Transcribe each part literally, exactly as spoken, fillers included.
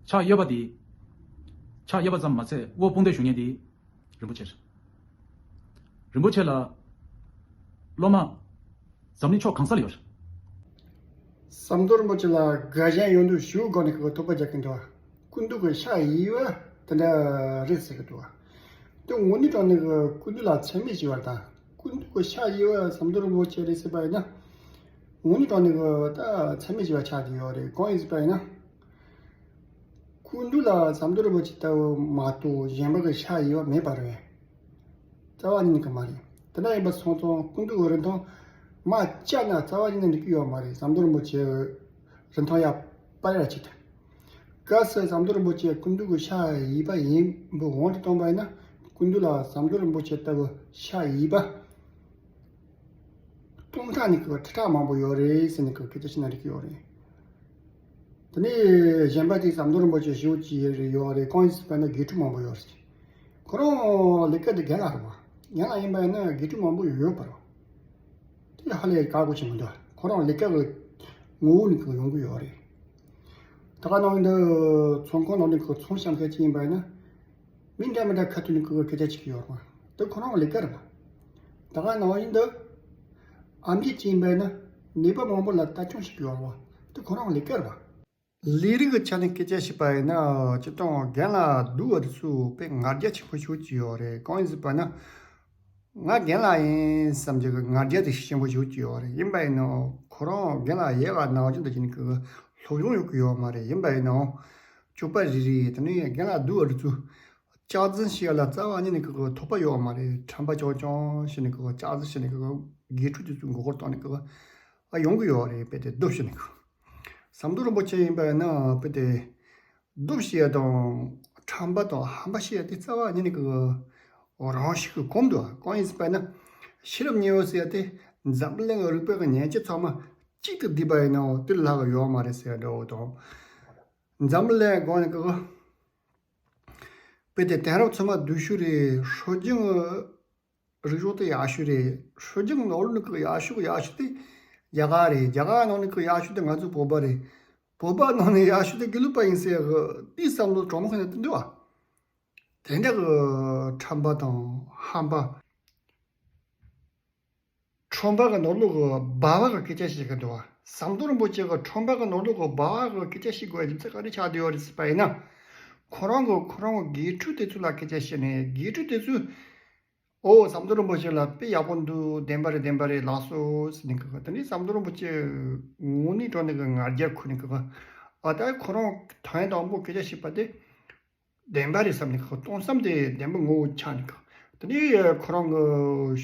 ཕྱག་གཡས་པ་དེ། ཕྱག་གཡས་པ་ཙམ་མ་ཚད་དབུ་དཔུང་སྡེ་བཞུགས་མཁན་དེ། རིན་པོ་ཆེ་རེད། རིན་པོ་ཆེ་ལ། སློབ་མ། འཛམ་གླིང་ཕྱོགས་གང་སར་ཡོད་རེད། ཟམ་གདོང་རིན་པོ་ཆེ་ལ་དགའ་ཞེན་ཡོད་འདུག་ཞུ་དགོས་ནས་ཀྱི་ཐུག་པ་རྒྱག་གིན་འདུག་སྐུ་མདུན་གྱི་ཕྱག་གཡས་པ་དེ་འདྲ་རེད་ཟེར་གྱི་འདུག་དེ་དངོས་གནས་དྲང་གནས་ཀྱི་སྐུ་མདུན་ལ་མཚན་སྨད་བྱས་པ་དང་། སྐུ་མདུན་གྱི་ཕྱག་གཡས་པ་ཟམ་གདོང་རིན་པོ་ཆེ་རེད་ཟེར་བ་ཡིན་ན། དངོས་གནས་དྲང་གནས་ཀྱི་ད་མཚན་སྨད་བྱས་པ་ཆགས་ཀྱི་ཡོད་རེད། གང་ཡིན་ཟེར་བ་ཡིན་ན། སྐུ་མདུན་ལ་ཟམ་གདོང་རིན་པོ་ཆེ་ལྟ་བུ་མ་གཏོགས་གཞན་པ་གི་ཕྱག་གཡས་པ་མེད་པ་རེད། རྩ་བ་ཉིད་ནས་ཀྱི་མ་རེད། དེ་འདྲ་ཡིན་པ་སོང་ཙང་སྐུ་མདུན་གྱི་རིན་ཐང་མར་བཅད་ན་རྩ་བ་ཉིད་ནས་འགྲིག་གི་ཡོད་མ་རེད། ཟམ་གདོང་རིན་པོ་ཆེ་རིན་ཐང་ཡར་སྤར་ཡ་བྱེད་དེ། གལ་སྲིད་ཟམ་གདོང་རིན་པོ་ཆེ་སྐུ་མདུན་གྱི་ཕྱག་གཡས་པ་ཡིན་པའི་དབང་དུ་བཏང་པ་ཡིན་ན། སྐུ་མདུན་ལ་ཟམ་གདོང་རིན་པོ་ཆེ་ལྟ་བུ་ཕྱག་གཡས་པ་སྟོང་ཕྲག་ནས་ཀྱི་ཁྲི་ཕྲག་མང་པོ་ཡོད་རེད་ཟེར་ནས་ཀྱི་སྐད་ཆ་བཤད་ན་འགྲིག་གི་ཡོད་རེད། དེ་ནས་གཞན་པ་དེ་ཟམ་གདོང་རིན་པོ་ཆེ་ཞེ་པོ་ཅིག་ཡོད་རེད། གང་ཡིན་ཟེར་བ་ན་དགེ་ཕྲུག་མང་པོ་ཡོད་རེད། ཁོ་རང་ལས་ཀ་དེ་རྒན་ལགས་རེད་པ། རྒན་ལགས་ཡིན་པ་ཡིན་ན་དགེ་ཕྲུག་མང་པོ་ཡོད་པ་རེད། དེ་ཧ་ལས་དགའ་དགོས་ཀྱི་མི་འདུག་ཁོ་རང་ལས་ཀ་གི་ངོ་བོ་ནས་ཀྱི་ཡོང་གི་ཡོད་རེད། ད་ག་ནང་བཞིན་དུ་ཚོང་ཁང་ནང་ནས་ཀྱི་ཚོང་བཤམས་མཁན་ཅིག་ཡིན་པ་ཡིན་ན། མི་འདྲ་མི་འདྲ་ཁ་ཐུག་ནས་ཀྱི་སྐད་ཆ་བྱེད་ཀྱི་ཡོད་རེད་པ། དེ་ཁོ་རང་ལས་ཀ་རེད་པ། ད་ག་ནང་བཞིན་དུ་ཨ་མཆོག་ཅིག་ཡིན་པ་ཡིན་ན་ནད་པ་མང་པོ་ལ་ལྟ་སྐྱོང་བྱེད་ཀྱི་ཡོད་རེད་པ། དེ་ཁོ་རང་ལས་ཀ་རེད་པ། ལས་རིགས་ཀྱི་ཆ་ནས་སྐད་ཆ་བཤད་པ་ཡིན་ན། སྤྱིར་བཏང་རྒན་ལགས་སྡུག་པ་དེ་ཚོ་དཔེ་ང་རྒྱལ་ཆེན་པོ་ཞེ་པོ་ཅིག་ཡོད་རེད། གང་ཡིན་ཟེར་བ་ན། ང་རྒན་ལགས་ཡིན་བསམ་གྱི་ང་རྒྱལ་དེ་ཆེན་པོ་ཞེ་པོ་ཅིག་ཡོད་རེད། ཡིན་པ་ཡིན་ནའང་ཁོ་རང་རྒན་ལགས་ཡག་ག་ནང་བཞིན་དུ་བྱས་ནས་ཀྱི་སློབ་སྦྱོང་ཡོད་ཀྱི་ཡོད་མ་རེད། ཡིན་པ་ཡིན་ནའང་སྤྱོད་པ་རིག་རིག་དེ་ནས་རྒན་ལགས་སྡུག་པ་དེ་ཚོ་སྐྱག་རྫུན་བཤད་ཡ་ལ་རྩ་བ་ཉིད་ནས་ཀྱི་ཐོགས་པ་ཡོད་མ་རེད། ཁྲམ་པ་རྐྱང་རྐྱང་བྱས་ནས་ཀྱི་སྐྱག་རྫུན་བཤད་ནས་ཀྱི་དགེ་ཕྲུག་དེ་ཚོའི་མགོ་སྐོར་བཏང་ནས་ཀྱི་ཨ་ཡོང་གི་ཡོད་རེད། དཔེ་དེ་སྡུག་བཤད་ནས་ཀྱི། ཟམ་གདོང་རིན་པོ་ཆེ་ཡིན་པ་ཡིན་ན་དཔེ་དེ་སྡུག་བཤད་ཡ་དང་ཁྲམ་པ་དང་ཧམ་པ་བཤད་ཡ་དེ་རྩ་བ་ཉིད་ནས་ཀྱི་རང་ཤུགས་ཀྱིས་གོམས་འདུག་གང་ཡིན་ཟེར་བ་ན། ཤེས་རབ་སྙིང་པོ་ཟེར་ཡ་དེ་འཛམ་བུ་གླིང་གི་རིག་པའི་གི་ཉམས་ཆག་ཚང་མ་གཅིག་ཏུ་བསྡུས་པ་ཡིན་ནའང་དེ་ལྷག་གི་ཡོད་མ་རེད་ཟེར་ཡ་འདྲ་བོ་དང་། འཛམ་བུ་གླིང་སྒང་ནས་ཀྱི་དཔེ་དེ་དེང་རབས་ཚོད་མ་བསྡུས་ཤོས་རེད། སྲོལ་རྒྱུན་གྱི་རིག་གཞུང་དེ་ཡག་ཤོས་རེད། སྲོལ་རྒྱུན་ནོར་ལུགས་ཀྱི་ཡག་ཤོས་ཡག་ཤོས་དེ་རྒྱ་གར་རེད། རྒྱ་གར་ནང་ནས་ཀྱི་ཡག་ཤོས་དེ་ང་ཚོ་བོད་པ་རེད། བོད་པ་ནང་ནས་ཡག་ཤོས་དེ་དགེ་ལུགས་པ་ཡིན་ཟེར་གི་དེའི་བསམ་བློ་གྲོགས་མོ་ཁ་ནས་དེ་འདུག་བ། དེ་འདྲ་གི་ཁྲམ་པ་དང་ཧམ་པ། ཁྲོམ་པ་གི་ནོར་ལུག་གི་སྦ་བ་གི་སྐད་ཆ་བཤད་གི་འདུག་བ། ཟམ་གདོང་རིན་པོ་ཆེ་གི་ཁྲོམ་པ་གི་ནོར་ལུག་གི་སྦ་བ་གི་སྐད་ཆ་བཤད་དགོས་རྒྱུ་མཚན་ག་རེ་ཆགས་བསྡད་ཡོད་རེད་ཟེར་བ་ཡིན་ན། ཁོ་རང་གི་ཁོ་རང་གི་དགེ་ཕྲུག་དེ་ཚོ་ལ་སྐད་ཆ་བཤད་ནས་དགེ་ཕྲུག་དེ་ཚོས། ཨོ་ཟམ་གདོང་རིན་པོ་ཆེ་ལ་དཔེ་ཡག་པོ་འདུག་བདེན་པ་རེད། བདེན་པ་རེད། ལགས་སོ་ཟེར་ནས་གི། དེ་ནས་ཟམ་གདོང་རིན་པོ་ཆེ་དངོས་གནས་དྲང་གནས་གི་ང་རྒྱལ་ཁུར་ནས་གི། ཨ་ད་ཁོ་རང་ཐེངས་དང་པོ་སྐད་ཆ་བཤད་པ་དེ་བདེན་པ་རེད་བསམ་ནས་གི། སྟོང་བསམ་དེ་བདེན་པ་ངོ་བོ་ཆགས་ནས་གི། དེ་ནས་ཁོ་རང་གི་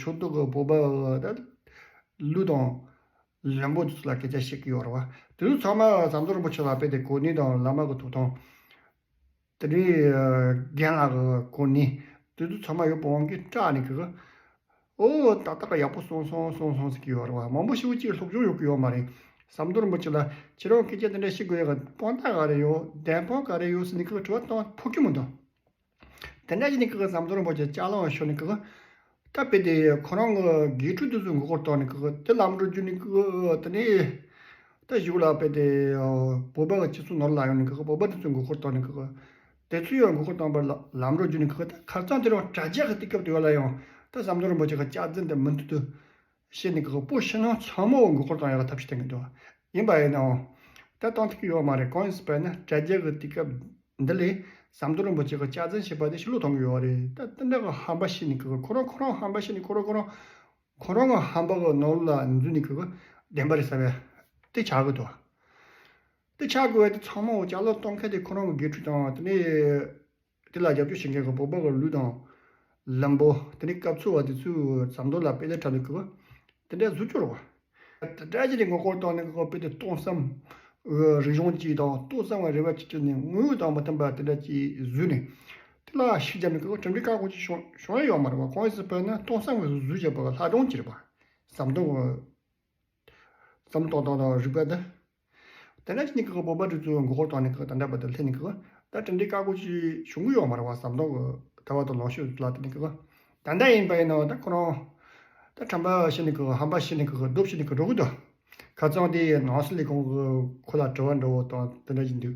ཕྱོགས་གཏོགས་གི་བོད་པ་ད་ཀླུ་དང་བློན་པོ་དེ་ཚོ་ལ་སྐད་ཆ་བཤད་གི་ཡོད་རེད་བ། དེ་ཚོ་ཚང་མ་ཟམ་གདོང་རིན་པོ་ཆེ་ལ་དཔེ་དེ་གོ་གནས་དང་བླ་མ་གི་ཐོབ་ཐང་། དེ་ནས་རྒན་ལགས་ཀྱི་གོ་གནས་དེ་ཚོ་ཚང་མ་ཡོད་པའི་དབང་གིས་སྐྲག་ནས་གི། ཨོ་ཏག་ཏག་ཡག་པོ་གསུངས་སོང་གསུངས་སོང་ཟེར་གྱི་ཡོད་རེད་བ། མང་པོ་ཞེ་པོ་ཅིག་སློབ་སྦྱོང་ཡོད་ཀྱི་ཡོད་མ་རེད། ཟམ་གདོང་རིན་པོ་ཆེ་ལ་ཁྱེད་རང་སྐད་ཆ་དེ་འདྲ་བཤད་དགོས་ཡག་གི་དཔང་རྟགས་ག་རེ་ཡོད། བདེན་དཔང་ག་རེ་ཡོད་ཟེར་ནས་གི་དྲི་བ་བཏང་ཕོད་ཀྱི་མི་འདུག་དེ་འདྲ་བྱས་ནས་ཀི་ཟམ་གདོང་རིན་པོ་ཆེ་ལྕགས་ལམ་ཤོར་ནས་ཀི། ད་དཔེ་དེ་ཁོ་རང་གི་དགེ་ཕྲུག་དེ་ཚོའི་མགོ་སྐོར་བཏང་ནས་ཀི་དེ་ལམ་འགྲོ་རྒྱུ་ནས་ཀི། དེ་ནས་ད་གཞུག་ལ་དཔེ་དེ་བོད་པ་གི་སྤྱི་ཚོགས་ནོར་ལ་ཡོང་ནས་ཀི་བོད་པ་དེ་ཚོའི་མགོ་སྐོར་བཏང་ནས་ཀི། དེ་ཚོའི་ཡང་མགོ་སྐོར་བཏང་བར་ལ་ལམ་འགྲོ་རྒྱུ་ནས་ཀི། ད་ཁ་རྩང་དེ་རིང་དྲ་རྒྱ་གི་དུས་སྐབས་དེ་བ་ལ་ཡང་ད་ཟམ་གདོང་རིན་པོ་ཆེ་གི་སྐྱག་རྫུན་དེ་མུ་མཐུད་དུ་བཤད་ནས་ཀི་བོད་ཕྱི་ནང་ཚང་མ་མགོ་སྐོར་བཏང་ཡག་གི་ཐབས་ཤེས་བསྟེན་གི་འདུག་ཡིན་པ་ཡིན་ནའང་ད་བཏང་ཐུབ་ཀྱི་ཡོད་མ་རེད། གང་ཡིན་ཟེར་བ་ཡིན་ན་དྲ་རྒྱ་གི་དུས་སྐབས་འདི་ལས་ཟམ་གདོང་རིན་པོ་ཆེ་གི་སྐྱག་རྫུན་བཤད་པ་དེ་ཕྱི་ལོགས་གཏོང་གི་ཡོད་རེད། ད་དེ་འདྲ་གི་ཧམ་པ་བཤད་ནས་ཀྱི་ཁོ་རང་ཁོ་རང་ཧམ་པ་བཤད་ནས་ཁོ་རང་ཁོ་རང་ཁོ་རང་གི་ཧམ་པ་གི་ནོར་ལ་འཛུལ་ནས་ཀྱི་བདེན་པ་རེད་ཟེར་བ་དེ་ཆགས་ཀྱི་འདུག་དེ་ཆགས་དགོས་པ་དེ་ཚང་མ་འོ་ཅག་ལོ་གཏོང་མཁན་དེ་ཁོ་རང་གི་དགེ་ཕྲུག་དང་དེ་ནས་དེ་ལ་རྒྱབ་སྐྱོར་བྱེད་མཁན་གྱི་བོད་པ་གི་ཀླུ་དང་བློན་པོ་དེ་ནས་སྐབས་འཚོལ་བ་དེ་ཚོའི་ཟམ་གདོང་ལ་དཔེ་ལས་འཁྲབ་ནས་ཀྱི་དེ་འདྲ་བཟོ་སྐྱོར་བ། དེ་འདྲ་ཅིག་ནས་ངོ་སྐོར་བཏང་ནས་ཁོ་དཔེ་དེ་སྟོང་བསམ་རིག་གཞུང་གཅིག་དང་སྟོང་བསམ་གྱི་རེ་བ་གཅིག་བྱས་ནས་དངོས་ཡོད་དང་མི་མཐུན་པ་དེ་འདྲ་ཅིག་བཟོས་ནས་དེ་ལ་ཤུགས་བརྒྱབ་ནས་ཁོ་གྲུབ་འབྲས་བཀག་དགོས་ཀྱི་བྱུང་བྱུང་ཡ་ཡོད་མ་རེད་བ། གང་ཡིན་ཟེར་བ་ན་སྟོང་བསམ་གྱི་བཟོས་བཞག་པ་ལྷ་སྒྲུང་ཅིག་རེད་བ། ཟམ་གདོང་ཟམ་གདོང་དང་དང་རིག་པ་དེ། དེ་འདྲ་ཅིག་ནས་ཁོ་བོད་པ་དེ་ཚོ་མགོ་སྐོར་བཏང་ནས་ཁོ་ད་ལྟ་བར་དུ་སླེབས་ནས་ཁོ་ད་གྲུབ་འབྲས་བཀག་དགོས་ཀྱི་བྱུང་གི་ཡོད་མ་རེད་བ། ཟམ་གདོང་གི་ལྟ་བ་དང་ལངས་ཕྱོགས་ལ་བརྟེན་ནས་ཁོ། ད་ལྟ་ཡིན་པ་ཡིན་ནའང་ད་ཁོ་རང་ད་ཁྲམ་པ་བྱས་ནས་ཁོ་ཧམ་པ་བྱས་ནས་ཁོ་རྡོབ་བྱས་ནས་ཁོ་འགྲོ་གི་འདུག་ཁ་རྩང་དེ་ནང་སྲིད་ལས་ཁུངས་ཀྱི་ཁོ་ལ་དྲི་བ་འདྲ་བོ་དང་དེ་འདྲ་ཞིག་འདུག་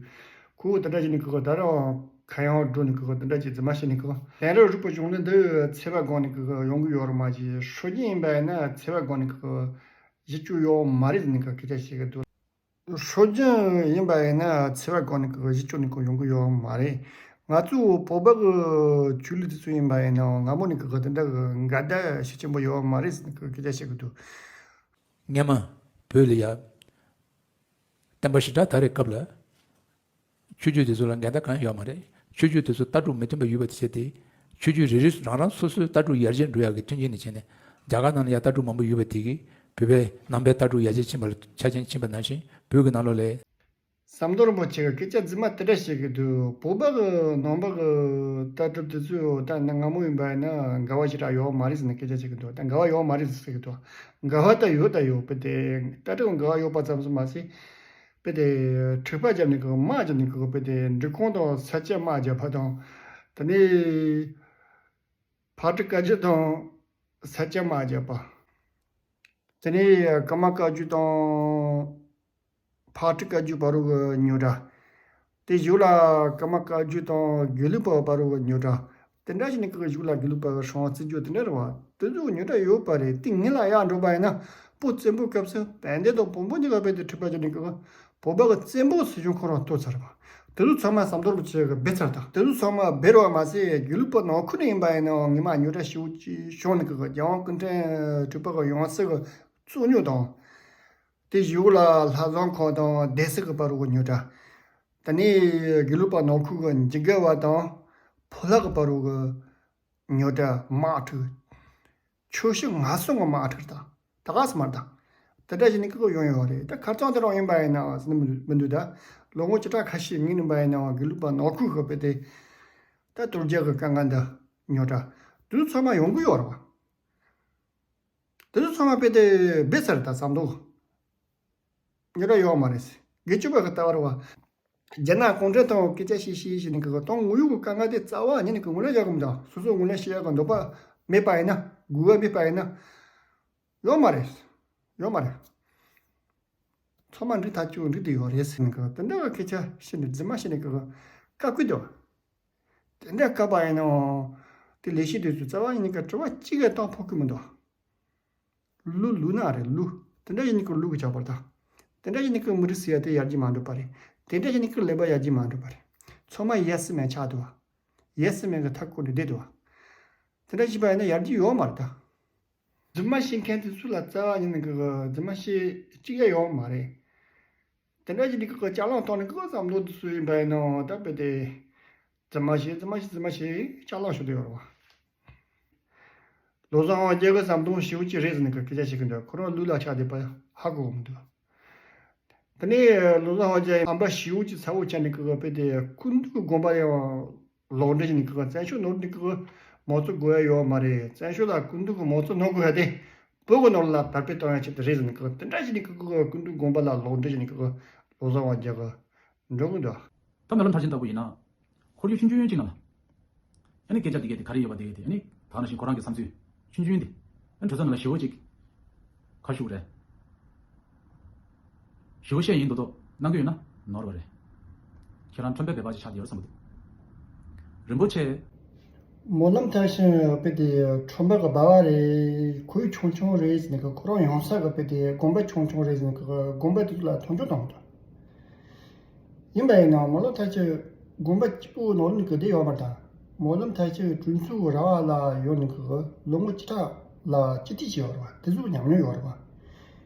ཁོ་དེ་འདྲ་བྱས་ནས་ཁོ་ད་རུང་ཁ་གཡང་འགྲོ་ནས་ཁོ་དེ་འདྲ་བྱས་རྫུན་མ་བཤད་ནས་ཁོ། དེང་རབས་རིག་པའི་གཞུང་ལུགས་འདི་འཚེ་བའི་སྒོ་ནས་ཁོ་ཡོང་གི་ཡོད་རེད་མ་གཞི། སྲོལ་རྒྱུན་ཡིན་པ་ཡིན་ན་འཚེ་བའི་སྒོ་ནས་ཁོ་གཞི་བཅོལ་ཡོད་མ་རེད་ཟེར་ནས་ཁོ་སྐད་ཆ་བཤད་གི་འདུག་སྲོལ་རྒྱུན་ཡིན་པ་ཡིན་ན་འཚེ་བའི་སྒོ་ནས་ཁོ་གཞི་བཅོལ་ནས་ཁོ་ཡོང་གི་ཡོད་མ་རེད། ང་ཚོ་བོད་པ་གི་ཆོས་ལུགས་དེ་ཚོ་ཡིན་པ་ཡིན་ན་སྔ་མོ་ནས་ཁོ་དེ་འདྲ་གི་འགལ་ཟླ་ཤུགས་ཆེན་པོ་ཡོད་མ་རེད་ཟེར་ནས་ཁོ་སྐད་ཆ་བཤད་གི་འདུག་སྔོན་མ་བོད་ལ་ཡ་བསྟན་པ་ཞེ་དྲག་དར་བའི་སྐབས་ལ། ཆོས་བརྒྱུད་དེ་ཚོ་ལ་འགལ་ཟླ་གང་ཡང་ཡོད་མ་རེད། ཆོས་བརྒྱུད་དེ་ཚོ་ལྟ་གྲུབ་མི་མཐུན་པ་ཡོད་པ་དེ་བྱས་ཏེ། ཆོས་བརྒྱུད་རེ་རེ་རང་རང་སོ་སོའི་ལྟ་གྲུབ་ཡར་རྒྱས་འགྲོ་ཡག་གི་མཐུན་རྐྱེན་ནི་བྱས་ནས་རྒྱ་གར་ནང་ལ་ཡ་ལྟ་གྲུབ་མང་པོ་ཡོད་པ་དེ་གིས་བོད་པའི་ནང་པའི་ལྟ་གྲུབ་ཡར་རྒྱས་ཕྱིན་པ་ལ་ཆ་རྐྱེན་ཕྱིན་པ་ནང་བཞིན་བོད་ཀྱི་ནང་ལོགས་ལ། ཟམ་གདོང་རིན་པོ་ཆེ་གི་སྐད་ཆ་རྫུན་མ་དེ་འདྲ་བཤད་གི་འདུག་བོད་པ་གི་ནང་པ་གི་ལྟ་གྲུབ་དེ་ཚོ་ད་ནི་སྔ་མོ་ཡིན་པ་ཡིན་ན་འགལ་བ་ཞེ་དྲག་ཡོད་མ་རེད་ཟེར་ནས་སྐད་ཆ་བཤད་གི་འདུག་ད་འགལ་བ་ཡོད་མ་རེད་ཟེར་གི་འདུག་འགལ་བ་ད་ཡོད་ད་ཡོད་པ་དེ་ལྟ་གྲུབ་འགལ་བ་ཡོད་པ་ཙམ་ཟེར་མ་ཟད། དཔེ་དེ་འཁྲུག་པ་བརྒྱབ་ནས་ཁོ་དམག་བརྒྱབ་ནས་ཁོ་དཔེ་དེ་འབྲི་གུང་དང་ས་སྐྱ་དམག་བརྒྱབ་པ་དང་། དེ་ནས་ཕག་གྲུ་བཀའ་བརྒྱུད་དང་ས་སྐྱ་དམག་བརྒྱབ་པ། དེ་ནས་ཀརྨ་བཀའ་བརྒྱུད་དང་ཕག་གྲུ་བཀའ་བརྒྱུད་བར་དུ་གི་རྙོག་དྲ། དེ་གཞུག་ལ་ཀརྨ་བཀའ་བརྒྱུད་དང་དགེ་ལུགས་པ་བར་དུ་གི་རྙོག་དྲ། དེ་འདྲ་ཞིག་ནས་ཁོ་གཞུག་ལ་དགེ་ལུགས་པ་གི་སྲུང་བ་བརྩི་རྒྱུ་དེ་འདྲ་རེད་བ། དེ་ཚོ་རྙོག་དྲ་ཡོད་པ་རེད། དེ་སྔོན་ལ་ཡར་འགྲོ་བ་ཡིན་ན་བོད་བཙན་པོའི་སྐབས་སུ་བན་དེ་དང་བོན་པོ་གཉིས་ཀ་རྦད་དེ་འཁྲུག་པ་བྱས་ནས་ཁོ་བོད་པ་གི་བཙན་པོའི་སྲིད་གཞུང་ཁོ་རང་གཏོར་ཚར་བ། དེ་ཚོ་ཚང་མ་ཟམ་གདོང་རིན་པོ་ཆེ་གིས་འབད་ཚར་དང་། དེ་ཚོ་ཚང་མ་འབད་རོགས་མ་ཟད་དགེ་ལུགས་པ་ནང་ཁུལ་ནས་ཡིན་པ་ཡིན་ནའང་ངོ་མ་རྙོག་དྲ་ཞེ་པོ་ཅིག་བྱུང་ནས་ཁོ་གི་རྒྱལ་དབང་སྐུ་ཕྲེང་དྲུག་པ་གི་ཡང་སྲིད་གི་རྩོད་རྙོག་དང་། དེ་གཞུག་ལ་ལྷ་བཟང་ཁང་དང་སྡེ་སྲིད་ཀྱི་བར་དུ་གི་རྙོག་དྲ། དེ་ནས་དགེ་ལུགས་པ་ནང་ཁུལ་གྱི་འཇིགས་དགའ་བ་དང་ཕོ་ལྷ་གི་བར་དུ་གི་རྙོག་དྲ་དམག་འཁྲུག་ཆོས་ཕྱོགས་ངན་སོང་གི་དམག་འཁྲུག་དང་ད་ག་སེ་མར་དང་། དེ་འདྲ་ཞིག་ནས་ཁོ་ཡོང་ཡོད་རེད། ད་ཁ་རྩང་དེ་རང་ཡིན་པ་ཡིན་ན་ཟེར་ནས་མི་འདུག་ད་ལོ་ངོ་བཅུ་ཕྲག་ཁ་ཤས་སྔོན་ཡིན་པ་ཡིན་ནའང་དགེ་ལུགས་པ་ནང་ཁུལ་གྱི་དཔེ་དེ་ད་དོལ་རྒྱལ་གྱི་དཀའ་ངལ་འདི་རྙོག་དྲ་དེ་ཚོ་ཚང་མ་ཡོང་གི་ཡོད་རེད་བ། དེ་ཚོ་ཚང་མ་དཔེ་དེ་འབད་ཚར་ད་ཟམ་གདོང་། རྙོག་དྲ་ཡོད་མ་རེད། དགེ་བཅུ་པ་གི་ལྟ་བ་རེད་བ། རྒྱ་ནག་གུང་ཁྲན་ཏང་སྐད་ཆ་བཤད་བཤད་བཤད་ནས་གི་ཏང་དངོས་ཡོད་ཀྱི་དཀའ་ངལ་དེ་རྩ་བ་ཉིད་ནས་གི་ངོས་ལེན་བྱ་གི་མི་འདུག་སོ་སོ་ངོས་ལེན་བྱེད་ཡག་གི་འདོད་པ་མེད་པ་ཡིན་ན། དགོས་པ་མེད་པ་ཡིན་ན། ཡོད་མ་རེད། ཡོད་མ་རེད། ཚང་མ་འགྲིག་ཐག་ཆོད་འགྲིག་བསྡད་ཡོད་རེད་ཟེར་ནས་གི་དེ་འདྲ་གི་སྐད་ཆ་བཤད་ནས་རྫུན་མ་བཤད་ནས་གི་བཀག་གི་འདུག་དེ་འདྲ་བཀག་པ་ཡིན་ནའང་དེ་ལས་བྱེད་དེ་ཚོ་རྩ་བ་ཉིད་ནས་གི་དྲི་བ་གཅིག་གི་བཏང་ཕོད་ཀྱི་མི་འདུག་ལུག་ལུག་ནག་རེད་ལུག་དེ་འདྲ་ཡིན་ནི་ཀི་ལུག་གི་ཆགས་པར་དང་། དེ་འདྲ་ཡིན་ནི་ཀི་མི་རིགས་ཟེར་ཡ་དེ་ཡར་རྒྱས་མ་འགྲོ་བ་རེད། དེ་འདྲ་ཡིན་ནི་ཀི་ཀླད་པ་ཡར་རྒྱས་མ་འགྲོ་བ་རེད། ཚང་མ་ཡ་སི་མན་ཆགས་འདུག་བ། ཡ་སི་མན་གི་ཐབས་བཀོད་ནས་བསྡད་འདུག་བ། དེ་འདྲ་བྱས་པ་ཡིན་ན་ཡར་རྒྱས་ཡོད་མ་རེད་ད། རྫུན་མ་བཤད་མཁན་དེ་ཚོ་ལ་རྩ་བ་ཉིད་ནས་ཀི་རྫུན་མ་བཤད་གཅིག་ཡང་ཡོད་མ་རེད། དེ་འདྲ་ཡིན་ནི་ཀི་ཅ་ལག་ཐོག་ནས་ཀི་ཟམ་གདོང་དེ་ཚོ་ཡིན་པ་ཡིན་ནའང་ད་དཔེ་དེ། རྫུན་མ་བཤད་རྫུན་མ་བཤད་རྫུན་མ་བཤད་ཅ་ལག་ཤོར་དུ་ཡོད་རེད་བ། བློ་བཟང་དབང་རྒྱལ་གྱི་ཟམ་གདོང་ཞེ་པོ་ཅིག་རེད་ཟེར་ནས་ཀྱི་སྐད་ཆ་བཤད་ཀྱི་འདུག་ཁོ་རང་ལུག་ལ་ཆགས་བསྡད་པ་ཧ་གོ་གི་མི་འདུག་དེ་ནས་བློ་བཟང་དབང་རྒྱལ་ཨམ་པ་ཞེ་པོ་ཅིག་ཚ་བོ་ཆགས་ནས་ཀྱི་དཔེ་དེ་སྐུ་མདུན་དགོན་པ་ཡང་ལོག་འདྲེན་བྱས་ནས་ཀྱི་བཙན་བྱོལ་ནང་འདི་ཀྱི་མང་གཙོ་དགོས་ཡ་ཡོད་མ་རེད། བཙན་བྱོལ་ལ་སྐུ་མདུན་གྱི་མང་གཙོ་གནང་དགོས་ཡ་དེ་བོད་ཀྱི་ནང་ལ་དར་སྤེལ་གཏོང་ཡ་ཆེད་དུ་རེད་ཟེར་ནས་ཀྱི་དེ་འདྲ་བྱས་ནས་ཀྱི་སྐུ་མདུན་དགོན་པ་ལ་ལོག་འདྲེན་བྱས་ནས་ཀྱི་བློ་བཟང་དབང་རྒྱལ་གྱི་འགྲོ་གི་འདུག་ད་མེ་ལོང་མཐར་ཕྱིན་ལྟ་བུ་ཡིན་ན། ཁོར་ཡུག་ཆུང་ཆུང་ཅིག་ནང་ལ། ཨ་ནི་སྐད་ཆ་འདི་གས་དེ་ག་རེ་ཡོད་པ་དེ་གས་དེ་ཨ་ནི་ད་ནང་བཞིན་ཁོ་རང་གི་བསམ་ཚུལ་ཆུང་ཆུང་དེ། ཨ་ནི་གྲོས་ཚོགས་ནང་ལ་ཞེ་པོ་ཅིག་ཁ་ཤུགས་རེད། ཞེ་པོ་བཤད་ཡིན་མདོག་མདོག་གནང་གི་ཡོད་ན་ནོར་བ་རེད། ཁྱེད་རང་ཁྲོན་པའི་སྦལ་པ་ཅིག་ཆགས་བསྡད་ཡོད་བསམ་གི་འདུག་རིན་པོ་ཆེ། སྨོན་ལམ་མཐར་ཕྱིན་དཔེ་དེ་ཁྲོན་པ་གི་སྦལ་པ་རེད། ཁོར་ཡུག་ཆུང་ཆུང་རེད་ཟེར་ནས་ཁོ་རང་ཡོང་ས་གི་དཔེ་དེ་དགོན་པ་ཆུང་ཆུང་རེད་ཟེར་ནས་ཁོ་དགོན་པ་དེ་ཚོ་ལ་མཐོང་ཆུང་གཏོང་གི་འདུག་ཡིན་པ་ཡིན་ནའང་སྨོན་ལམ་མཐར་ཕྱིན་དགོན་པ་གཅིག་པོ་ནང་ལ་གི་བསྡད་ཡོད་མ་རེད་ད། སྨོན་ལམ་མཐར་ཕྱིན་གྲོས་ཚོགས་ར་བ་ལ་ཡོད་ནི་གི་ལོ་ངོ་བཅུ་ཕྲག་ལ་སྤྱི་འཐུས་བྱས་ཡོད་རེད་བ། དེ་ཚོ་ཉམས་མྱོང་ཡོད་རེད་བ།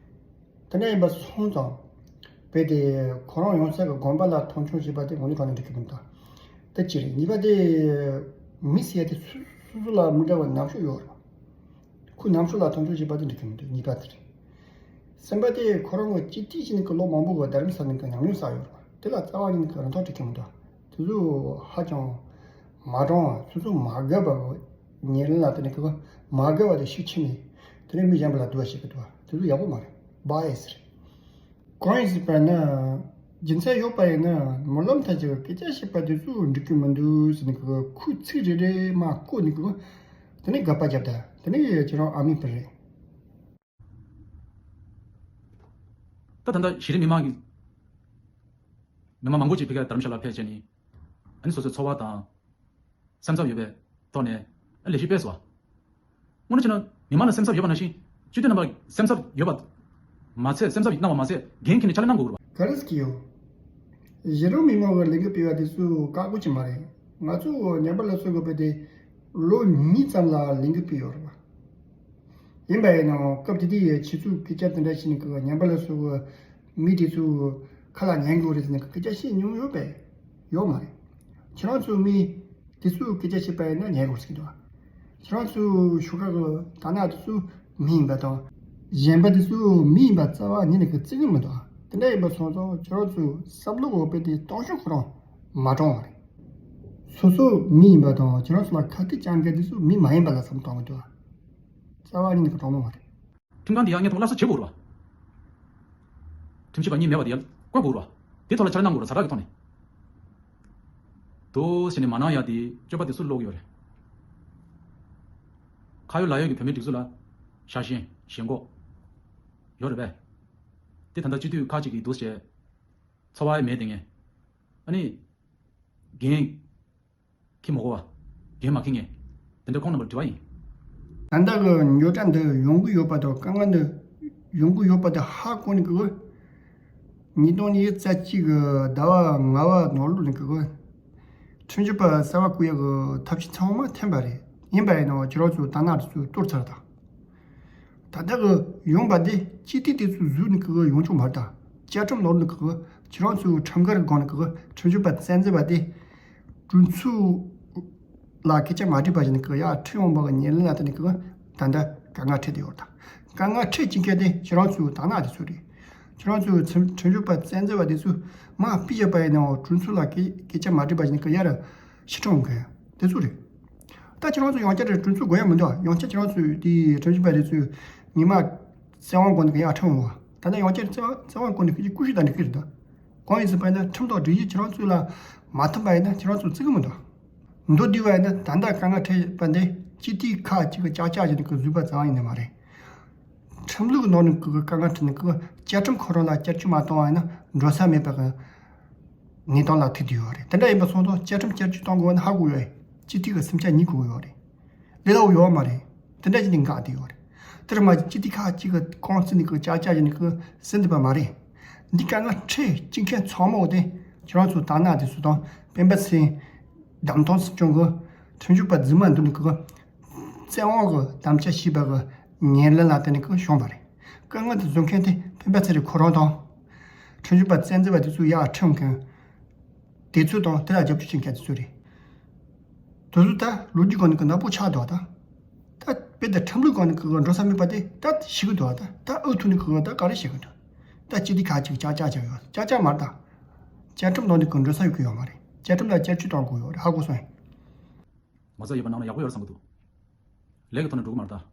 དེ་འདྲ་ཡིན་པ་སོང་ཙང་། དཔེ་དེ་ཁོ་རང་ཡོང་ས་གི་དགོན་པ་ལ་མཐོང་ཆུང་བྱེད་པ་དེ་དངོས་གནས་དྲང་གནས་འགྲིག་གི་མི་འདུག་དེ་གཅིག་རེད། གཉིས་པ་དེ་མི་ཟེར་ཡ་དེ་སུ་སུ་སུ་ལ་མི་འདྲ་བ་རྣམ་དཔྱོད་ཡོད་རེད་བ། ཁོ་རྣམ་དཔྱོད་ལ་མཐོང་ཆུང་བྱེད་པ་དེ་འགྲིག་གི་མི་འདུག་གཉིས་པ་དེ་རེད། གསུམ་པ་དེ་ཁོ་རང་གི་སྤྱི་འཐུས་བྱས་ནས་ཀྱི་ལོ་མང་པོ་གི་རྡ་རམ་ས་ལ་གི་ཉམས་མྱོང་བསགས་ཡོད་རེད་བ། དེ་ལ་རྩ་བ་ཉིད་ནས་ཀྱི་རིན་ཐང་འགྲིག་གི་མི་འདུག་དེ་ཚོ་ཧ་ཅང་མ་དྲང་བ། སོ་སོ་མ་དགའ་བ་གི་ཉེ་རིང་ལ་དེ་ནས་ཀྱི་མ་དགའ་བ་དེ་ཤུགས་ཆེ་ནས་དེ་ནས་མི་གཞན་པ་ལ་སྡུག་པ་བྱེད་ཀྱི་འདུག་དེ་ཚོ་ཡག་པོ་མ་རེད། བྷ་ཡ་སི་རེད། གང་ཡིན་ཟེར་བ་ན། རྒྱུ་མཚན་ཡོད་པ་ཡིན་ན་སྨོན་ལམ་མཐར་ཕྱིན་སྐད་ཆ་བཤད་པ་དེ་ཚོ་འགྲིག་གི་མི་འདུག་ཟེར་ནས་ཀྱི་ཁོའི་ཚིག་རེ་རེ་མར་བཀོད་ནས་ཀྱི་དེ་ནས་དགག་པ་བརྒྱབ་ད་དེ་ནས་ཁྱེད་རང་ཨ་མི་པ་རེད། ད་ད་ལྟ་གཞི་རིམ་མི་མང་གི་ མི་མང་མང་པོ་ཅིག་ཕ་གིར་དྷ་རམ་ཤ་ལ་ཕེབས་བྱས་ནས། ཨ་ནི་སོ་སོའི་འཚོ་བ་དང་སེམས་འཚབ་ཡོད་པའི་ཐོག་ནས་ཨ་ལས་གཞི་སྤེལ་སོང་བ། དངོས་གནས་བྱས་ན་མི་མང་ལ་སེམས་འཚབ་ཡོད་པ་ནང་བཞིན་སྤྱི་འཐུས་རྣམ་པ་སེམས་འཚབ་ཡོད་པ་མ་ཚད། སེམས་འཚབ་གནང་བ་མ་ཚད་འགན་འཁྱེར་ནས་ཕྱག་ལས་གནང་དགོས་རེད་བ། ག་རེ་ཟེར་གྱི་ཡོད། གཞི་རིམ་མི་མང་གི་ལས་འགུལ་སྤེལ་བ་དེ་ཚོ་བཀག་དགོས་ཀྱི་མ་རེད། ང་ཚོ་ཉམས་པ་སླར་གསོ་དགོས་པ་དེ་ལོ་གཉིས་ཙམ་ལ་ལས་འགུལ་སྤེལ་ཡོད་རེད་བ། ཡིན་པ་ཡིན་ནའང་སྐབས་དེ་དུས་ཡི་ཆུ་ཚོད་སྐད་ཆ་དེ་འདྲ་བྱས་ནས་ཀྱི་ཉམས་པ་སླར་གསོ་གི་མི་དེ་ཚོ་ཁ་ལ་ཉན་དགོས་རེད་ཟེར་ནས་ཀྱི་སྐད་ཆ་བཤད་མྱོང་ཡོད་པས་ཡོད་མ་རེད། ཁྱེད་རང་ཚོ་མི་དེ་ཚོས་སྐད་ཆ་བཤད་པ་ཡིན་ན་ཉན་དགོས་ཟེར་གྱི་འདུག་ཁྱེད་རང་ཚོའི་ཤོག་ཁག་གི་དར་ནག་དེ་ཚོ་མི་ཡིན་པ་དང་། གཞན་པ་དེ་ཚོ་མི་ཡིན་པ་རྩ་བ་ཉིད་ནས་ཀྱི་བརྩི་གི་མི་འདུག་དེ་འདྲ་ཡིན་པ་སོང་ཙང་ཁྱེད་རང་ཚོའི་བསམ་བློ་འོག་པའི་དེ་སྟོང་ཤུགས་ཁོ་རང་མ་དྲང་བ་རེད། སོ་སོ་མི་ཡིན་པ་དང་ཁྱེད་རང་ཚོ་ལ་ཁ་གཏད་བཅག་མཁན་དེ་ཚོ་མི་མ་ཡིན་པ་ལ་བསམ་བཏང་གི་འདུག་རྩ་བ་ཉིད་ནས་ཀྱི་དྲང་མོ་མ་རེད། ཁྲིམས་ཁང་འདི་ཡང་བརྙན་ཐུང་སླར་གསོ་བྱེད་དགོས་རེད་བ། ཁྲིམས་ཞིབ་པ་གཉིས་མེད་པ་དེ་ཡང་བཀོད་དགོས་རེད་བ། དེ་ཐོག་ལ་ཕྱག་ལས་གནང་དགོས་རེད། ཟ་རག་གི་ཐོག་ནས། དོ་ཟེར་ནས་མ་གནང་ཡ་དེ་སྤྱོད་པ་དེ་སུ་ལོག་ཡོད་རེད། ཁ་ཡོད་ལག་ཡོད་ཀྱི་བོད་མིའི་སྒྲིག་འཛུགས་ལ་ཤ་ཞེན་ཞེན་ཁོག་ཡོད་རེད་པས། དེ་ད་ལྟ་སྤྱི་འཐུས་ཁག་ཅིག་གིས་འདུག་བྱས། འཚོ་བ་མེད་དེ་ངས། ཨ་ནི། འགན་འཁྱེར་མ་དགོས་པ། འགན་མ་འཁྱེར་མཁན། དེ་འདྲ་ཁོང་རྣམ་པར་དྲི་བ་ཡིན། ད་ལྟ་གི་མྱོ་གྲ་འདི་ཡོང་གི་ཡོད་པ་དང་དཀའ་ངལ་འདི་ཡོང་གི་ཡོད་པ་དེ་ཧ་གོ་ནས་གི། ཉིས་སྟོང་ཉི་ཤུ་རྩ་གཅིག་གི་ཟླ་བ་ལྔ་པ་ནང་ལོགས་ནས་གི། ཁྲིམས་ཞིབ་པ་གསར་པ་བསྐོ་ཡག་གི་ཐབས་ཤེས་ཚང་མ་འཐེན་པ་རེད། ཡིན་པ་ཡིན་ནའང་ཁྱེད་རང་ཚོའི་དར་ནག་དེ་ཚོས་གཏོར་ཚར་དང་། ད་ལྟ་གི་ཡོང་པ་དེ་སྤྱི་འཐུས་དེ་ཚོའི་གཟུགས་ནས་གི་ཡོང་ཆོག་མ་རེད་ད། བཅའ་ཁྲིམས་ནང་ནས་གི་ཁྱེད་རང་ཚོའི་ཁྲིམས་འགལ་གི་སྒང་ནས་གི་ཁྲིམས་ཞིབ་པ་བཙན་འཛུལ་བ་དེ། གྲོས་ཚོགས་ལ་སྐད་ཆ་མ་དྲིས་པ་བཞིན་གི་ཡར་ཁྲིམས་དབང་པ་གི་ཉེར་ལེན་ལ་བརྟེན་ནས་གི་ད་ལྟ་དཀའ་ངལ་འཕྲད་དེ་ཡོད་ད། དཀའ་ངལ་འཕྲད་ཀྱི་མཁན་དེ་ཁྱེད་རང་ཚོའི་དར་ནག་དེ་ཚོ་རེད། ཁྱེད་རང་ཚོའི་ཁྲིམས་ཁྲིམས་ཞིབ་པ་བཙན་འཛུལ་བ་དེ་ཚོས་མར་ཕུད་བཞག་པ་ཡིན་ནའང་གྲོས་ཚོགས་ལ་སྐད་སྐད་ཆ་མ་དྲིས་པ་བཞིན་གི་ཡར་ཕྱིར་འཁྲིད་འོང་མཁན་དེ་ཚོ་རེད། ད་ཁྱེད་རང་ཚོ་ཡང་བསྐྱར་གྲོས་ཚོགས་དགོས་ཡ་མི་འདུག་ཡང་བསྐྱར་ཁྱེད་རང་ཚོས་དེའི་ཁྲིམས་ཞིབ་པ་དེ་ཚོས་ཉི་མ་བཙན་དབང་སྒོ་ནས་གི་ཡར་ཁྲིད་འོང་བ། ད་ལྟ་ཡང་བསྐྱར་བཙན་དབང་བཙན་དབང་སྒོ་ནས་གི་སྐུ་ཞུ་དང་འགྲིག་གི་རེད་ད། གང་ཡིན་ཟེར་བ་ཡིན་ན་ཁྲིམས་དང་སྒྲིག་གཞི་ཁྱེད་རང་ཚོ་ལ་མ་མཐུན་པ་ཡིན་ན་ཁྱེད་རང་ཚོ་བརྩི་གི་མི་འདུག་མདོར་བསྡུས་པ་ཡིན་ན་ད་ལྟ་དཀའ་ངལ་འཕྲད་པ་འདི་སྤྱི་འཐུས་ཁག་ཅིག་གི་ཅག་ཅག་བྱས་ནས་གི་བཟོས་པ་ཙམ་ཡིན་ནི་མ་རེད། ཁྲིམས་ལུགས་ནང་ནས་གི་དཀའ་ངལ་འཕྲད་ནས་གི་བཅའ་ཁྲིམས་ཁོ་རང་ལ་བསྐྱར་བཅོས་མ་བཏང་བ་ཡིན་ན་འགྲོ་ས་མེད་པ་གི་གནས་སྟངས་ལ་ཐུག་བསྡད་ཡོད་རེད། དེ་འདྲ་ཡིན་པ་སོང་ཙང་བཅའ་ཁྲིམས་བསྐྱར་བཅོས་གཏོང་དགོས་ན་ཧ་གོ་ཡོད། སྤྱི་འཐུས་ཀྱི་སེམས་ཆགས་ཉིད་གོ་ཡོད་རེད། ལས་སླ་བོ་ཡོད་མ་རེད། དེ་འདྲ་བྱས་ནས་འགག་བསྡད་ཡོད་རེད། དེར་མ་ཟད་སྤྱི་འཐུས་ཁག་ཅིག་གི་རྐང་རྩེད་ནས་གི་ཅག་ཅག་བྱས་ནས་གི་ཟིན་བསྡད་པ་མ་རེད། འདི་དཀའ་ངལ་འཕྲད་ཀྱི་མཁན་ཚང་མ་འོ་དེ་ཁྱེད་རང་ཚོ་དར་ནག་དེ་ཚོ་དང་སྤེན་པ་ཚེ་རིང་། བདམས་ཐོན་སྲིད་སྐྱོང་གི་ཁྲིམས་ཞིབ་པ་རྫུན་མ་འདུག་ནས་གི་བཙན་དབང་གི་དམ་བཅའ་བྱས་པ་གི་ཉེར་ལེན་ལ་བརྟེན་ནས་གི་བྱུང་བ་རེད། དཀའ་ངལ་དེ་བཟོ་མཁན་དེ་སྤེན་པ་ཚེ་རིང་ཁོ་རང་དང་། ཁྲིམས་ཞིབ་པ་བཙན་འཛུལ་བ་དེ་ཚོ་ཡར་ཁྲིད་མཁན། དེ་ཚོ་དང་དེ་ལ་རྒྱབ་སྐྱོར་བྱེད་མཁན་དེ་ཚོ་རེད། དེ་ཚོ་ད་ལོ་རྒྱུས་སྒང་ནས་གི་ནག་པོ་ཆགས་འདུག་ད། ད་དཔེ་ད་ཁྲིམས་ལུགས་སྒང་ནས་གི་འགྲོ་ས་མེད་པ་དེ་ད་ཤེས་གི་འདུག་ད། ད་ཨུ་ཐུག་ནས་གི་ད་ག་རེ་བྱེད་གི་འདུག་ད་སྤྱི་འཐུས་ཁག་ཅིག་ཅག་ཅག་ཅག་ཡོད་ཅག་ཅག་མ་རེད་ད། བཅའ་ཁྲིམས་ནང་ནས་གི་འགྲོ་ས་ཡོད་གི་ཡོད་མ་རེད། བཅའ་ཁྲིམས་ལ་བསྐྱར་བཅོས་གཏོང་དགོས་ཡོད་རེད། ཧ་གོ་སོང་ངས། མ་རྩ་ཡོད་པ་ནང་ལ་ཡག་པོ་ཡོད་རེད་བསམ་གི་འདུག་ལས་ཀྱི་ཐོག་ནས་འགྲོ་གི་མ་རེད་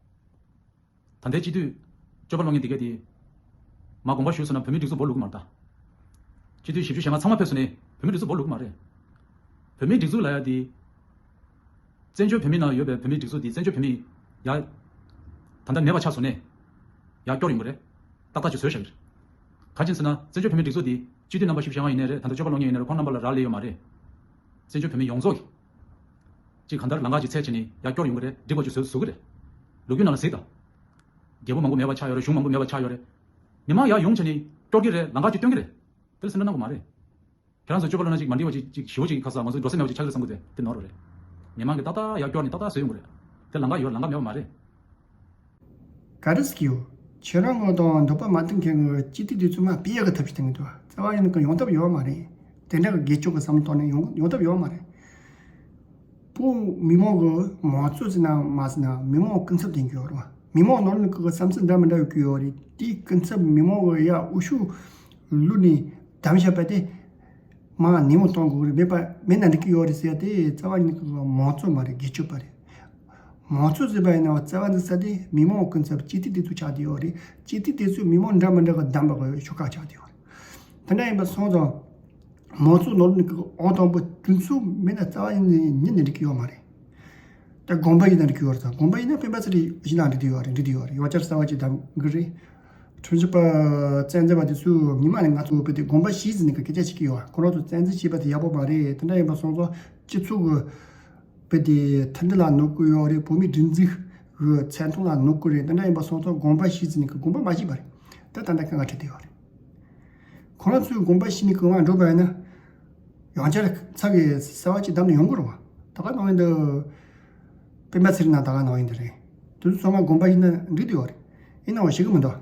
ད། ད་ལྟའི་སྤྱི་འཐུས་སྤྱོད་པ་སློང་མཁན་འདི་གས་དེ། མ་དགོངས་པ་ཞུས་སོང་ན་བོད་མིའི་སྒྲིག་འཛུགས་སྦོ་ལུག་གི་མ་རེད་ད། སྤྱི་འཐུས་བཞི་བཅུ་ཞེ་ལྔ་ཚང་མ་ཕེབས་སོང་ནས་བོད་མིའི་སྒྲིག་འཛུགས་སྦོ་ལུག་གི་མ་རེད། བོད་མིའི་སྒྲིག་འཛུགས་ལབ་ཡ་དེ། བཙན་བྱོལ་བོད་མིའི་ནང་ཡོད་པའི་བོད་མིའི་སྒྲིག་འཛུགས་དེ་བཙན་བྱོལ་བོད་མི་ཡ། ད་ལྟ་མེད་པ་ཆགས་སོང་ནས། ཡ་སྐྱོར་ཡོང་གི་རེད། ཏག་ཏག་ཅིག་བཟོས་བཞག་གི་རེད། ག་ཅི་ཟེར་ན་བཙན་བྱོལ་བོད་མིའི་སྒྲིག་འཛུགས་དེ་སྤྱི་འཐུས་རྣམ་པ་བཞི་བཅུ་ཞེ་ལྔ་ཡིན་ནའི་རེད། ད་ལྟ་སྤྱོད་པ་སློང་མཁན་ཡིན་ནའི་རེད། ཁོང་རྣམ་པ་ལ་རག་ལས་ཡོད་མ་རེད། བཙན་བྱོལ་བོད་མི་ཡོངས་རྫོགས་ཀྱིས། ཅིག་གང་ལྟར་ལམ་ཁ་ཅིག་བཙལ་བྱས་ནས་ཡར་སྐྱོར་ཡོང་གི་རེད། སྒྲིག་པ་ཅིག་བཟོ་བཟོ་གི་རེད། ལོ་རྒྱུས་ནང་ལ་གཟིགས་དང་། རྒྱལ་པོ་མང་པོ་མེད་པ་ཆགས་ཡོད་རེད། གཞུང་མང་པོ་མེད་པ་ཆགས་ཡོད་རེད། མི་མང་ཡར་ཡོང་བྱས་ནས་སྐྱོར་གྱི་རེད། ལམ་ཁ་ཅིག་སྟོན་གྱི་རེད། དེ་ལ་སེམས་ཁྲལ་གནང་དགོས་མ་རེད། ཁྱེད་རང་ཚོ་སྤྱོད་པ་སློང་ན་ཅིག་མ་འགྲིག་པ་ཅིག་ཅིག་ཞེ་པོ་ཅིག་ཁ་ས་ང་ཚོ་འགྲོ་ས་མེད་པ་ཅིག་ཆགས་ཀྱི་རེད་བསམ་གི་འདུག་དེ་ནོར་བ་རེད། མི་མང་གིས་ཏག་ཏག་ཡར་སྐྱོར་ནས་ཏག་ཏག་བཟོས་ཡོང་གི་རེད། དེ་ལམ་ཁ་ཡོད་རེད། ལམ་ཁ་མེད་པ་མ་རེད། ག་རེ་ཟེར་གྱི་ཡོད། ཁྱེད་རང་ངོ་དང་འདོད་པ་མ་མཐུན་མཁན་གྱི་སྤྱི་འཐུས་དེ་ཚོ་མར་ཕུད་ཡག་གི་ཐབས་ཤེས་བསྟན་གྱི་འདུག་རྩ་བ་ཉིད་ནས་ཡོང་ཐབས་ཡོད་མ་རེད། དེ་འདྲ་གི་སྒེར་གཅོད་ཀྱི་བསམ་བློ་བཏང་ནས་ཡོང་ཡོང་ཐབས་ཡོད་མ་རེད། བོད་མི་མང་གི་མང་གཙོ་ཟེར་ན་མ་ཟེར་ན་མི་མང་སྐུ་ཚབ་ལྡན་གྱི་ཡོད་རེད་བ། མི་མང་ནང་ནས་ཀྱི་བསམ་ཚུལ་འདྲ་མི་འདྲ་ཡོད་ཀྱི་ཡོད་རེད། དེའི་སྐུ་ཚབ་མི་མང་གི་ཡ་འོས་ཤོག་བླུགས་ནས་བདམས་བཞག་པ་དེ། མར་ནན་མོ་གཏོང་དགོས་རེད། མེད་པ་མེད་ན་འགྲིག་གི་ཡོད་རེད་ཟེར་ཡ་དེ་རྩ་བ་ཉིད་ནས་ཀྱི་མང་གཙོ་མ་རེད། སྒེར་གཅོད་པ་རེད། མང་གཙོ་ཟེར་བ་ཡིན་ན་རྩ་བ་འདི་ས་དེ་མི་མང་སྐུ་ཚབ་སྤྱི་འཐུས་དེ་ཚོ་ཆགས་བསྡད་ཡོད་རེད། སྤྱི་འཐུས་དེ་ཚོས་མི་མང་འདྲ་མི་འདྲ་གི་བདམས་པ་གི་ཤོག་ཁག་ཆགས་བསྡད་ཡོད་རེད། དེ་འདྲ་ཡིན་པ་སོང་ཙང་། མང་གཙོ་ནང་ནས་ཀྱི་ཨང་དང་པོ་གྲོས་ཚོགས་མེད་ན་རྩ་བ་ཉིད་ནས་ཉིད་ནས་འགྲིག་གི་ཡོད་མ་རེད། ད་དགོངས་པ་ཡིན་ན་འགྲིག་གི་ཡོད་རེད། ད་དགོངས་པ་ཡིན་ན་སྤེན་པ་ཚེ་རིང་བཞི་ན་འགྲིག་གི་ཡོད་རེད། འགྲིག་གི་ཡོད་རེད། ཡང་བསྐྱར་གསར་པ་ཅིག་བདམས་གི་རེད། ཁྲིམས་ཞིབ་པ་བཙན་འཛུལ་བ་དེ་ཚོས་ཉི་མ་ནས་ང་ཚོ་བོད་དེ་དགོངས་པ་བཞེས་ཟིན་ནས་སྐད་ཆ་བཤད་ཀྱི་ཡོད། ཁོ་རང་ཚོ་བཙན་འཛུལ་བྱས་པ་དེ་ཡག་པོ་མ་རེད། དེ་འདྲ་ཡིན་པ་སོང་ཙང་སྤྱི་ཚོགས་ཀྱི་བོད་དེ་མཐུན་སྒྲིལ་ལ་གནོད་སྐྱོན་ཡོད་རེད། བོད་མིའི་སྒྲིག་འཛུགས་ཀྱི་མཚན་མཐོང་ལ་གནོད་སྐྱོན་རེད། དེ་འདྲ་ཡིན་པ་སོང་ཙང་དགོངས་པ་བཞེས་ཟིན་ནས་དགོངས་པ་མ་བཞེས་པ་རེད། ད་ད་ལྟ་དཀའ་ངལ་འཕྲད་བསྡད་ཡོད་རེད། ཁོ་རང་ཚོས་དགོངས་པ་བཞེས་ནས་གང་ང་འགྲོ་བ་ཡིན་ན། ཡང་བསྐྱར་ཚ་གི་གསལ་བ་ཅིག་བདམས་ནས་ཡོང་དགོས་རེད་བ། ད་ག་ནང་བཞིན་དུ། སྤེན་པ་ཚེ་རིང་ནང་ད་ག་ནང་བཞིན་དུ་རེད། དེ་ཚོ་ཚང་མ་དགོངས་པ་བཞེས་ན་འགྲིག་འདུག་བ་རེད། ཡིན་ནའང་ཞིག་གི་མི་འདུག་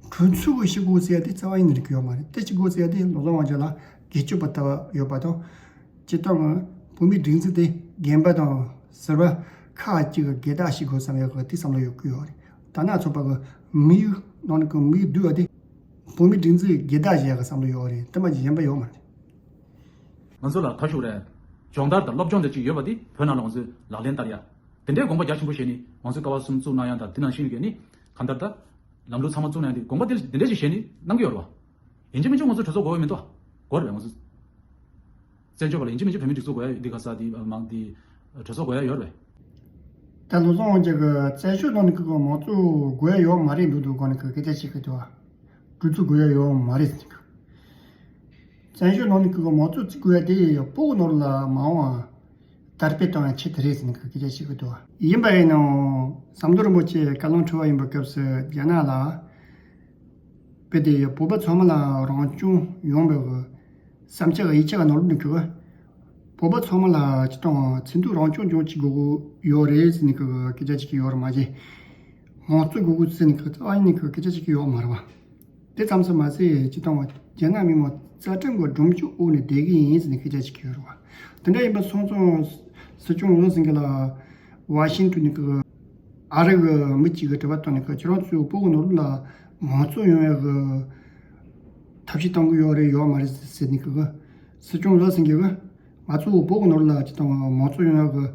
གྲོས་ཚོགས་ཀྱི་ཞུ་དགོས་ཟེར་ཡ་དེ་རྩ་བ་ཡིན་ནས་འགྲིག་གི་ཡོད་མ་རེད། དེ་ཞུ་དགོས་ཟེར་ཡ་དེ་བློ་བཟང་དབང་རྒྱལ་ལ་སྒེར་གཅོད་པ་ལྟ་བུ་ཡོད་པ་དང་། སྤྱིར་བཏང་གི་བོད་མིའི་སྒྲིག་འཛུགས་དེ་རྒན་པ་དང་ཟུར་པ་ཁག་ཅིག་གི་སྒེར་བདག་བྱེད་དགོས་བསམ་ཡག་གི་དེ་བསམ་བློ་ཡོད་ཀྱི་ཡོད་རེད། ད་ནང་ཚོགས་པ་གི་དམིགས་ཡུལ་ནང་ནས་གི་དམིགས་ཡུལ་བསྡུས་པ་དེ་བོད་མིའི་སྒྲིག་འཛུགས་སྒེར་བདག་བྱེད་ཡག་གི་བསམ་བློ་ཡོད་རེད། དེ་མ་གཞི་གཞན་པ་ཡོད་མ་རེད། ང་ཚོ་ལ་ཁ་ཤུགས་རེད། སྦྱོང་བརྡར་དང་སློབ་སྦྱོང་དེ་ཅིག་ཡོད་པ་དེ་བོད་ནང་ལ་ང་ཚོས་ལག་ལེན་བསྟར་ཡ། དེ་འདྲའི་དགོངས་པ་རྒྱ་ཆེན་པོ་བཞེས་ནས་ང་ཚོས་ཀ་བ་གསུམ་བཙུགས་གནང་ཡ་དང་དེ་ནང་བཞིན་གྱི་ནི་གང་ལྟར་ད་ལམ་ལུགས་ཚང་མ་བཙུགས་གནང་ཡ་དེ་དགོངས་པ་དེ་འདི་འདྲ་ཞིག་བཞེས་ནས་གནང་གི་ཡོད་རེད་བ། ཡིན་གཅིག་མིན་གཅིག་ང་ཚོ་གྲོས་ཚོགས་དགོས་པ་མི་འདུག་བ། དགོས་རེད་བས་ང་ཚོ། བཙན་བྱོལ་བ་ལ་ཡིན་གཅིག་མིན་གཅིག་བོད་མིའི་སྒྲིག་འཛུགས་དགོས་ཡ་འདི་ག་ས་འདི་མང་འདི་གྲོས་ཚོགས་དགོས་ཡ་ཡོད་རེད་བས། ད་བློ་བཟང་དབང་རྒྱལ་གྱི་བཙན་བྱོལ་ནང་ནས་ཀྱི་མང་གཙོ་དགོས་ཡ་ཡོད་མ་རེད་འདུག་འདུག་གོ་ནས་ཀྱི་སྐད་ཆ་བཤད་ཀྱི་འདུག་བ། གྲོས་ཚོགས་དགོས་ཡ་ཡོད་མ་རེད་ཟེར་གི། བཙན་བྱོལ་ནང་ནས་ཀྱི་མང་གཙོ་བརྩི་དགོས་ཡ་དེ་བོད་ནང་ལ་མ་འོངས་པ་དར་སྤེལ་གཏོང་ཡ་ཆེད་དུ་རེད་ཟེར་ནས་ཀྱི་སྐད་ཆ་བཤད་ཀྱི་འདུག་བ། ཡིན་པ་ཡིན་ནའང་ཟམ་གདོང་རིན་པོ་ཆེ་བཀའ་བློན་ཁྲི་པ་ཡིན་པའི་སྐབས་སུ་རྒྱ་ནག་ལ་བོད་དེ་བོད་པ་ཚང་མ་ལ་རང་སྐྱོང་ཡོང་བའི་བསམ་འཆར་ཡིག་ཆ་གི་ནང་ལོགས་ནས་ཀྱི། བོད་པ་ཚང་མ་ལ་སྤྱི་དང་ཚིག་འདུག་རང་སྐྱོང་ལྗོངས་གཅིག་དགོས་ཀྱི་ཡོད་རེད་ཟེར་ནས་ཀྱི་སྐད་ཆ་ཅིག་ཡོད་རེད་མ་གཞི། མང་གཙོ་དགོས་ཀྱི་ཟེར་ནས་ཀྱི་རྩ་བ་ཉིད་ནས་ཀྱི་སྐད་ཆ་ཅིག་ཡོད་མ་རེད་བ། དེ་ཙམ་ཟེར་མ་ཟད་སྤྱི་དང་རྒྱ་ནག་མི་དམངས་རྩ་ཁྲིམས་ཀྱི་སྒྲོམ་གཞི་འོག་ནས་བསྡད་ཀྱི་ཡིན་ཟེར་ནས་སྐད་ཆ་ཅིག་ཡོད་རེད་བ། དེ་འདྲ་ཡིན་པ་སོང་ཙང་སྲིད་སྐྱོང་འོས་བཟང་སེང་གེ་ལ་ཝ་ཤིང་ཏོན་ནས་ཀྱི་ཨ་རི་གི་མི་གཅིག་གིས་དྲི་བ་བཏང་ནས་ཀྱི་ཁྱེད་རང་ཚོས་བོད་ཀྱི་ནང་ལོགས་ལ་མང་གཙོ་ཡོང་ཡག་གི་ཐབས་ཤེས་གཏོང་གི་ཡོད་རེད་ཡོད་མ་རེད་ཟེར་ནས་ཀྱི་སྲིད་སྐྱོང་འོས་བཟང་སེང་གེ་གིས། ང་ཚོ་བོད་ཀྱི་ནང་ལ་སྤྱི་དང་མང་གཙོ་ཡོང་ཡག་གི་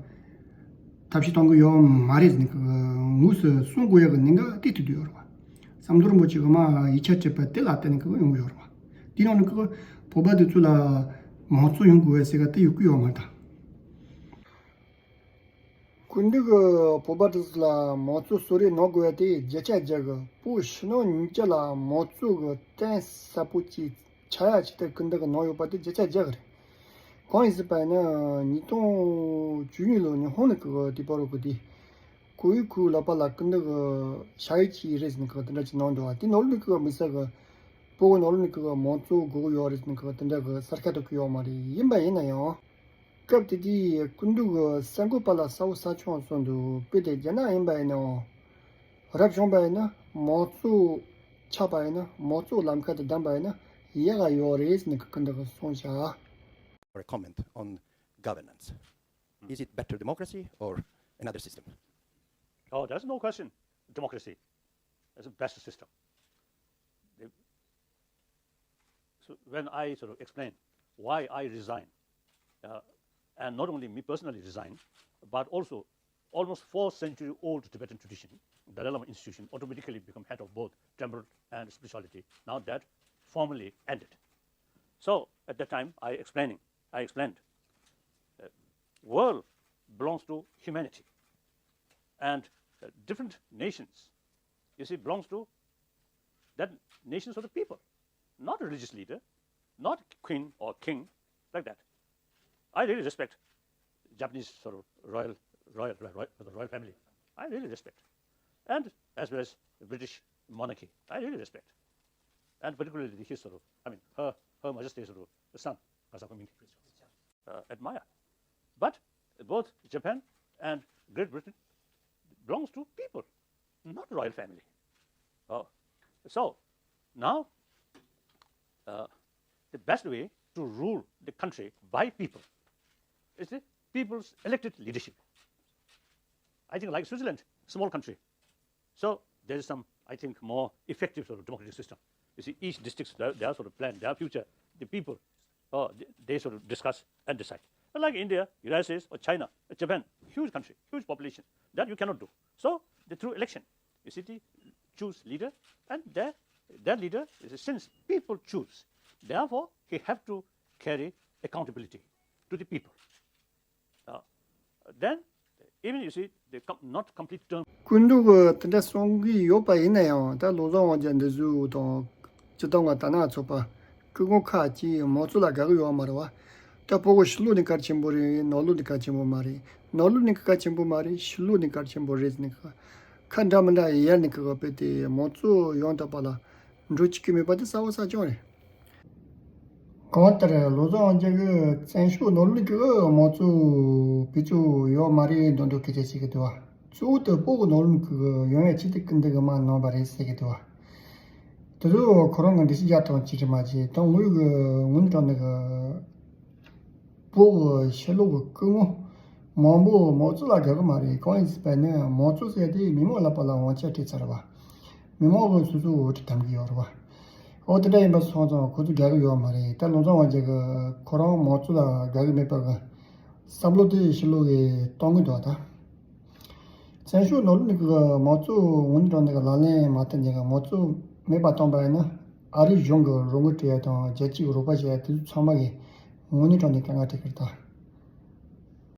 ཐབས་ཤེས་གཏོང་གི་ཡོད་མ་རེད་ཟེར་ནས་ཀྱི་དངོས་སུ་གསུང་དགོས་ཡག་གི་གནད་འགག་དེ་ཐུག་བསྡད་ཡོད་རེད་བ། ཟམ་གདོང་རིན་པོ་ཆེ་གིས་མར་ཡིག་ཆ་བྲིས་པ་དེ་ལ་བརྟེན་ནས་ཀྱི་ཡོང་གི་ཡོད་རེད་བ། དེའི་ནང་ནས་ཀྱི་བོད་པ་དེ་ཚོ་ལ་མང་གཙོ་ཡོང་དགོས་ཡག་ཟེར་ག་དེ་ཡོད་ཀྱི་ཡོད་མ་རེད་ད། སྐུ་མདུན་གྱིས་བོད་པ་དེ་ཚོ་ལ་མང་གཙོ་གསོལ་རས་གནང་དགོས་ཡག་དེ་བརྒྱ་ཆ་བརྒྱ་གི་བོད་ཕྱི་ནང་གཉིས་ཆ་ལ་མང་གཙོ་གི་གཏིང་ཟབ་པོ་ཅིག་ཆགས་ཡག་ཅིག་ལྟར་སྐུ་མདུན་གྱིས་གནང་ཡོད་པ་དེ་བརྒྱ་ཆ་བརྒྱ་གི་རེད། གང་ཡིན་ཟེར་བ་ཡིན་ན་ཉིས་སྟོང་བཅུ་གཉིས་ལོ་ཉི་ཧོང་ནས་ཀྱི་དེ་བར་གྱི་དེ་ཁོ་བོའི་ཁོའི་ལག་པ་ལ་སྐུ་མདུན་གྱིས་ཕྱག་དབྱིབས་ཅིག་རེད་ཟེར་ནས་ཀྱི་དེ་འདྲ་ཅིག་གནང་འདུག་བ། དེ་ནང་ལོགས་ནས་ཀྱི་དམིགས་བསལ་གྱི་བོད་ཀྱི་ནང་ལོགས་ནས་ཀྱི་མང་གཙོ་དགོས་ཀྱི་ཡོད་རེད་ཟེར་ནས་ཀྱི་དེ་འདྲ་གི་གསལ་ཁ་ཐོབ་ཀྱི་ཡོད་མ་རེད། ཡིན་པ་ཡིན་ན་ཡང་། སྐབས་དེ་དུས་སྐུ་མདུན་གྱི་གསར་འགོད་པ་ལ་གསལ་བོ་གསལ་ཆུང་གསུངས་འདུག་དཔེ་དེ་རྒྱ་ནག་ཡིན་པ་ཡིན་ནའང་། རབ་བྱུང་པ་ཡིན་ན་མང་གཙོ་ཆགས་པ་ཡིན་ན་མང་གཙོ་ལམ་ཁ་དེ་བདམས་པ་ཡིན་ན་ཡག་ག་ཡོད་རེད་ཟེར་ནས་སྐུ་མདུན་གྱིས་གསུངས་བཞག Or a comment on governance. Is it better democracy or another system? Oh, there's no question. Democracy is the best system. The So when I sort of explain why I resign, uh, and not only me personally resign, but also almost four century old Tibetan tradition, Dalai Lama institution automatically become head of both temple and spirituality. Now that formally ended. So at that time, I explaining, I explained, uh, world belongs to humanity, and uh, different nations, you see, belongs to that nations of the people, not a religious leader, not queen or king, like that. I really respect Japanese sort of royal, royal, royal, the royal family. I really respect, and as well as the British monarchy. I really respect, and particularly his sort of, I mean, her, Her Majesty sort of the son, Masako Mine, uh, admire. But both Japan and Great Britain belongs to people, not royal family. Oh, so now uh, the best way to rule the country by people is the people's elected leadership. I think like Switzerland, small country. So there is some, I think, more effective sort of democratic system. You see, each district, their, their sort of plan, their future, the people, uh, they, they sort of discuss and decide. But like India, United States, or China, or Japan, huge country, huge population, that you cannot do. So the, through election, you see, they choose leader, and their, their leader, since people choose, therefore he have to carry accountability to the people. Uh, then, even you see, the com- not complete term. སྐུ་མདུན་གྱིས་དེ་འདྲ་གསུང་གི་ཡོད་པ་ཡིན་ན་ཡང་ད་བློ་བཟང་དབང་རྒྱལ་འདི་ཚོ་དང་སྤྱིར་བཏང་གི་ད་ན་ཚོགས་པ་སྐུ་ངོ་ཁག་ཅིག་མང་གཙོ་ལ་དགའ་གི་ཡོད་མ་རེད་བ། ད་བོད་ཀྱི་ཕྱི་ལོགས་ནས་གལ་ཆེན་པོ་རེད། ནང་ལོགས་ནས་གལ་ཆེན་པོ་མ་རེད། ནང་ལོགས་ནས་གལ་ཆེན་པོ་མ་རེད། ཕྱི་ལོགས་ནས་གལ་ཆེན་པོ་རེད་ཟེར་ནས་ཁ་འདྲ་མི་འདྲ་ཡར་ནས་ཁ་བབས་ཏེ་མང་གཙོ་ཡོང་ཐུབ་པ་ལ་འགྲོ་བཅུག་གི་མེད་པ་དེ་གསལ་བོ་གསལ་རྐྱང་རེད། གང་ལྟར་བློ་བཟང་དབང་རྒྱལ་གྱིས་བཙན་བྱོལ་ནང་ལོགས་ཀྱི་མང་གཙོ་བེད་སྤྱོད་ཡོད་མ་རེད་མདོག་མདོག་སྐད་ཆ་བཤད་ཀྱི་འདུག་བ། གཙོ་བོ་དེ་བོད་ཀྱི་ནང་ལོགས་ཀྱི་ཡོང་ཡ་ཆེད་དུ་སྐུ་མདུན་གྱིས་མ་གནང་བ་རེད་ཟེར་གྱི་འདུག་བ། དེ་ཚོ་ཁོ་རང་གི་འགྲེལ་བཤད་རྒྱག་སྟངས་ཅིག་རེད་མ་གཞི་དོན་དངོས་ཀྱི་དངོས་གནས་དྲང་གནས་ཀྱི་བོད་ཀྱི་ཕྱི་ལོགས་ཀྱི་སྐུ་ངོ་མང་པོ་མང་གཙོ་ལ་དགའ་གི་མ་རེད། གང་ཡིན་ཟེར་བ་ན་མང་གཙོ་ཟེར་དེ་མི་མང་ལ་པ་ལ་དབང་ཆ་སྤྲད་ཚར་བ། མི་མང་གིས་སོ་སོའི་འོས་ཁྲི་འདེམས་ཀྱི་ཡོད་རེད་བ། འོ་དེ་འདྲ་ཡིན་པ་སོང་ཙང་ཁོ་ཚོ་དགའ་གི་ཡོད་མ་རེད། ད་བློ་བཟང་དབང་རྒྱལ་གྱིས་ཁོ་རང་མང་གཙོ་ལ་དགའ་གི་མེད་པ་གི་བསམ་བློ་དེ་ཕྱི་ལོགས་ཀྱིས་གཏོང་གི་འདུག་ད། བཙན་བྱོལ་ནང་ལོགས་ཀྱི་མང་གཙོ་དངོས་གནས་དྲང་གནས་ཀྱི་ལག་ལེན་མ་བསྟར་མཁན་གྱི་མང་གཙོ་མེད་པ་བཏང་པ་ཡིན་ན་ཨ་རིའི་གཞུང་གིས་རོགས་དངུལ་སྤྲད་ཡ་དང་རྒྱལ་སྤྱིའི་རོགས་པ་བྱེད་ཡ་དེ་ཚོ་ཚང་མ་གིས་དངོས་གནས་དྲང་གནས་དཀའ་ངལ་འཕྲད་ཀྱི་རེད་ད།